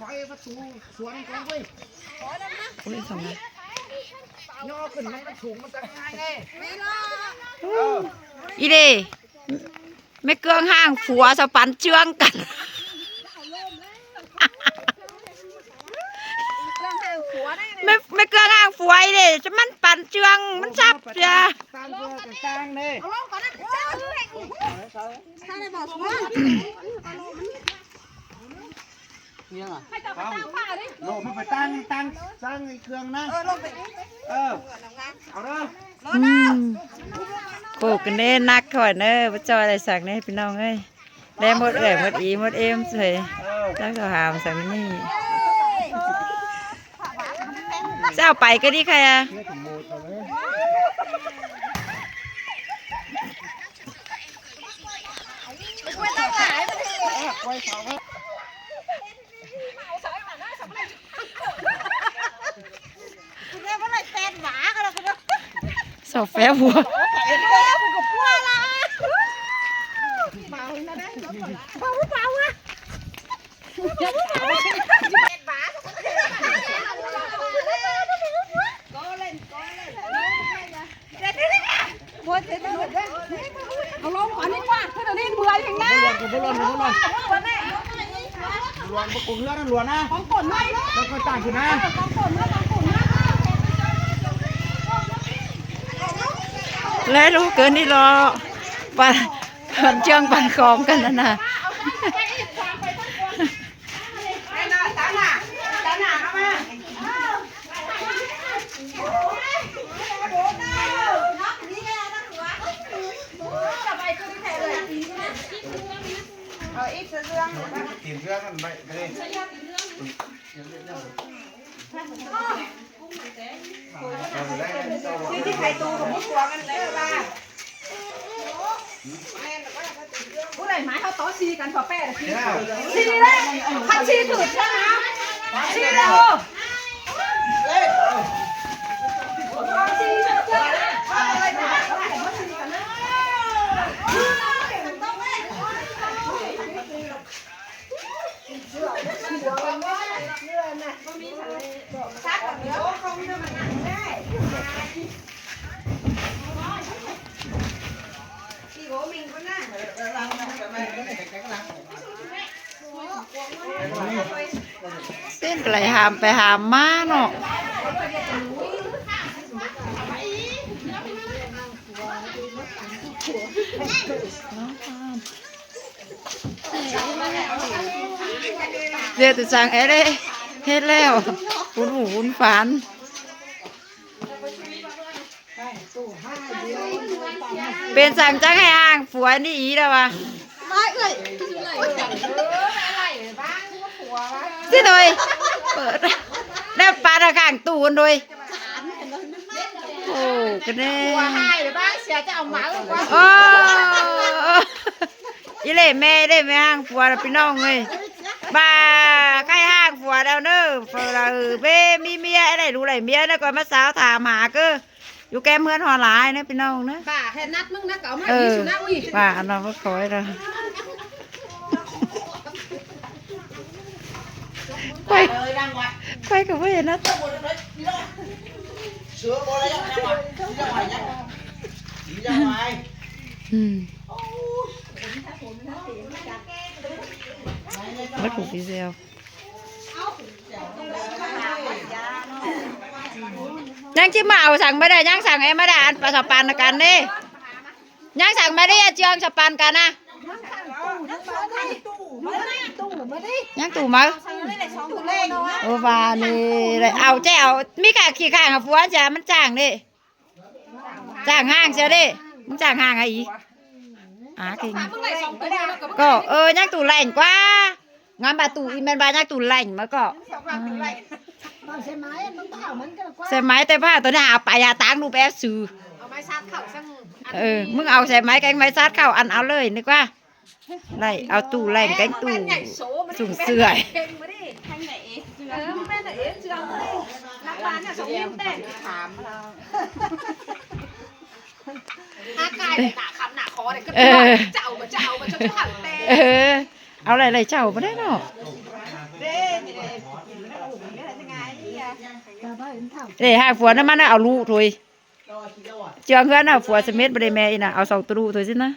ຂ້ອຍປະຕູສວນກ່ອນເວີຍ. ໂອ້ຍ ສອງນະ ຍໍຂຶ້ນມັນ ມັນສູງ ມັນຈະງ່າຍເດ້. ອີເດ ແມ່ເກືອງຫ້າງຜົວສະປັນເຈື່ອງກັນ. ແມ່ ແມ່ເກືອງຫ້າງຜົວອີເດ ຈະມັນປັນເຈື່ອງ ມັນສັບເສຍ. ຕ່າງເທື່ອກໍຕ່າງເດ້. ເອີ ລົງໄປຕັ້ງ ຕັ້ງ ຕັ້ງເຄື່ອງນະ. ເອີ ເອົາເດີ. ອືມ ໂຄກກັນເດ້ ໜັກຂ້ອຍເດີ ບໍ່ຈ່ອຍໄດ້ສັກເດ້ພີ່ນ້ອງເອີຍ. ແລະໝົດເອື້ອຍໝົດອີໝົດເອມເສີຍ. ເອີ ຈັກເຂົາຫາມສັກນີ້ ເຈົ້າໄປກໍດີໃຄອະ. ຊອບແຟຜົວ ແຟຜົວກໍຜົວລະ ເບົານະເດ້ ເບົາ ເບົາອະ. ເອົາລົງກ່ອນດີກວ່າ ເທື່ອນີ້ເມື່ອຍແຮງນະ. ບໍ່ລ້ວນ ບໍ່ລ້ວນ ບໍ່ລ້ວນ ບໍ່ລ້ວນ ບໍ່ກົງເຮືອນນະ ລ້ວນນະ ຂອງກົນມາ ແລ້ວກໍຕັ້ງຂຶ້ນນະ ຂອງກົນມາ ຂອງກົນມາ. ແລະລູກເກີນນີ້ລໍ ປານ ປານເຈື່ອງປານຂອງກັນຫັ້ນນະ. ຜູ້ໃດໝາຍເຮົາຕໍ່ສີ່ກັນພໍແປດ ສີ່ແລ້ວ ຄັນສີ່ຖືກເທື່ອນະ ສີ່ແລ້ວ. ເສັ້ນໄປຫາມ ໄປຫາມມາເນາະ. ເຮັດແຕ່ຊ່າງແອເດ້ ເຮັດແລ້ວ ຫຸນຫູຫຸນຟານ. ເປັນສັງຈັກໃຫ້ຫ້າງຜົວນີ້ອີແລ້ວວະ ມາເອື້ອຍ ຊິໂດຍ ເປີດ ແລ້ວປາດຂ້າງຕູ້ໂດຍ. ໂອ້ ກະແນ່ ຜົວຮ້າຍເລີຍບ້າງເສຍ ຈະເອົາໝາກວ່າ ໂອ້ ອີເລ່ແມ່ ອີເລ່ແມ່ຫ້າງຜົວລະພີ່ນ້ອງເອີຍ. ບ້າ ໃກ້ຫ້າງຜົວແລ້ວເນີ ເຟີລະເອີ ເບ້ມີເມຍ ໄດ້ລູກໄດ້ເມຍນະ ກໍມາສາວຖາມຫາເກີ ຢູ່ແກ້ເມືອງຮອດຫຼາຍນະພີ່ນ້ອງນະ. ບ້າ ແຄ່ນັດມຶງນະ ກໍເອົາມາອີກຊຸນະ ອຸ້ຍ ບ້າ ອັນນັ້ນບໍ່ຄ່ອຍລະ. ຂ້ອຍ ຂ້ອຍກໍບໍ່ເຫັນນະ ອືມ ມັນຜູກດີແຊວ ຍັງຊິມາເອົາສັງມາໄດ້ ຍັງສັງແອມາໄດ້ ອັນປາສະປານນະກັນເດ້. ຍັງສັງມາໄດ້ເຈື່ອງສະປັນກັນນະ ຍັງຕູ້ມາ ໂອ ວ່ານີ້ ເອົາແຈ້ ເອົາ ມີກະຂີ້ຄ້າງຫາຜົວຈະມັນຈ້າງເດ້ ຈ້າງຫ້າງເສຍເດ້ ມຶງຈ້າງຫ້າງໃຫ້ອີກ ອາ ເກັ່ງ ກໍ ເອີ ຍັງຕູ້ແລ່ນກວ່າ ງາມບາຕູ້ອີແມ່ນວ່າຍັງຕູ້ແລ່ນມາກໍ ອືມ ເອົາໃສ່ໄມ້ ມັນກໍເອົາມັນກໍກວ່າ ໃສ່ໄມ້ແຕ່ວ່າຕົວນີ້ຫາໄປຫາຕາງລູກແອບຊື້ ເອົາໄມ້ຊາດເຂົ້າຊັ້ນ ເອີ ມຶງເອົາໃສ່ໄມ້ແກງໄມ້ຊາດເຂົ້າ ອັນເອົາເລີຍນີ້ກວ່າ ໄລ່ເອົາຕູ້ແລ່ນແກງຕູ້ ສຸ່ມເສື່ອຍ ເອີ ມັນແມ່ນເອເຊຍ ນັກບານນະ ສອງຍິງແຕ່ງ ຖາມ ຫາກາຍໜ້າຄຳໜ້າຄໍເດ້ ເອີ ຈະເອົາບໍ່ ຈະເອົາບໍ່ ຈະເອົາແຕ່ ເອີ ເອົາໄລ່ໆເຈົ້າບໍ່ໄດ້ເນາະ ເດ້ ນີ້ ເດ້ຫາຜົວນຳມັນນະ ເອົາລູກໂທຍ ເຈື່ອງເຮືອນເອົາຜົວສະເມັດບໍ່ໄດ້ແມ່ອີນະ ເອົາສອງຕະລຸໂທຍຊິນະ.